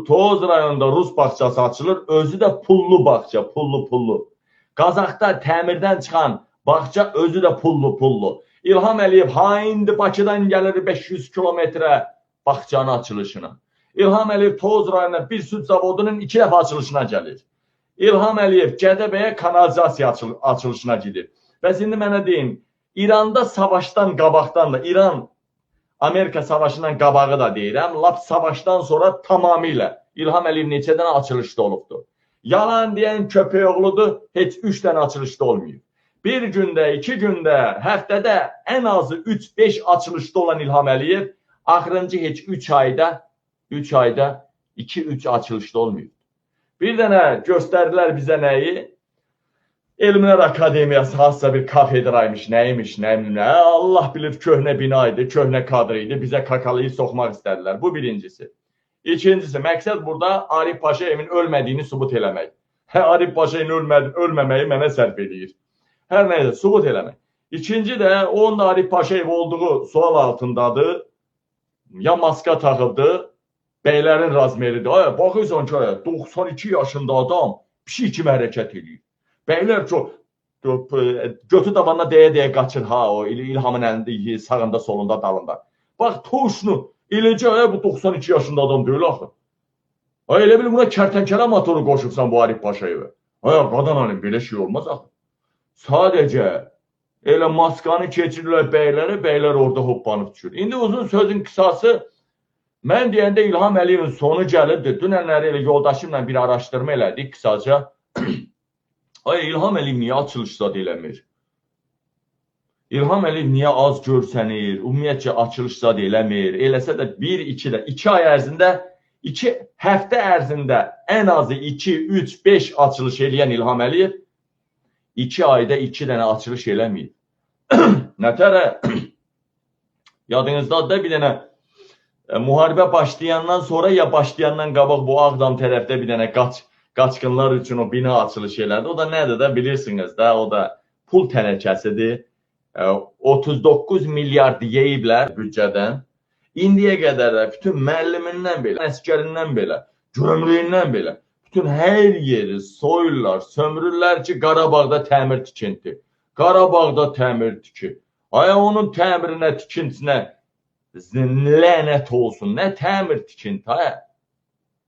Tovuz rayonunda Rus bağçası açılır, özü də pullu bağça, pullu pullu. Qazaxda təmirdən çıxan bağça özü də pullu pullu. İlham Əliyev haindir, Bakıdan gəlir 500 kilometrə bağçanın açılışına. İlham Əliyev Tovuz rayonuna bir süd zavodunun 2 dəfə açılışına gəlir. İlham Əliyev Gədəbəyə kanalizasiya açılışına gedir. Bəs indi mənə deyin, İranda savaşdan qabaqdan da, İran Amerika savaşından qabağı da deyirəm, lap savaşdan sonra tamamilə İlham Əliyev neçə dənə açılışda olubdur. Yalan deyən köpək oğludur, heç 3 dənə açılışda olmayıb. Bir gündə, 2 gündə, həftədə ən azı 3-5 açılışda olan İlham Əliyev axırıncı heç 3 ayda 3 ayda 2-3 açılışda olmayıb. Bir dənə göstərdilər bizə nəyi? Elmlər Akademiyası hansısa bir kafedraymış, nəymiş, nə, Allah bilir köhnə bina idi, köhnə kadr idi, bizə kakalıyı soxmaq istədilər. Bu birincisi. İkincisi, məqsəd burada Arif Paşayevin ölmədiyini sübut eləmək. Hə, Arif Paşayevin ölməməyi mənə sərf eləyir. Hər nəysə, sübut eləmək. İkinci də, onun da Arif Paşayev olduğu sual altındadır. Ya maska taxıbdı, bəylərin razmeridir. Ay, baxırsan ki, 92 yaşında adam pişik kimi hərəkət eləyir. Bəylər çox götü dabanına deyə-deyə qaçır ha o İlhamın əlində, sağında, solunda, dalında. Bax, toşnu, eləcə ay, bu 92 yaşında adam deyil axı. Ay, elə bil buna kərtənkələ motoru qoşubsan bu Arif Paşayevə. Ay, qadan alim, belə şey olmaz axı. Sadəcə elə maskanı keçirirlər bəylərə, bəylər orada hoppanıb düşür. İndi uzun sözün qısası, mən deyəndə İlham Əliyevin sonu gəlibdir. Dünənləri elə yoldaşımla bir araşdırma elədik qısaca. Ay, İlham Əliyev niyə açılış zad eləmir? İlham Əliyev niyə az görsənir? Ümumiyyətcə açılış zad eləmir. Eləsə də 1-2 də 2 ay ərzində, 2 həftə ərzində ən azı 2, 3, 5 açılış eləyən İlham Əliyev 2 ayda 2 dənə açılış eləməyib. Nətərə? Yadınızdadır da bir dənə müharibə başlayandan sonra ya başlayandan qabaq bu Ağdam tərəfdə bir dənə qaçqınlar üçün o bina açılış elədi. O da nədir də bilirsiniz də, o da pul tənəkəsidir. 39 milyard yeyiblər büdcədən. İndiyə qədər də bütün müəllimindən belə, əskərindən belə, gömrüyündən belə, bütün hər yeri soyurlar, sömürürlər ki, Qarabağda təmir tikinti. Qarabağda təmir tiki. Ay, onun təmirinə, tikintisinə lənət olsun. Nə təmir tikinti, ay?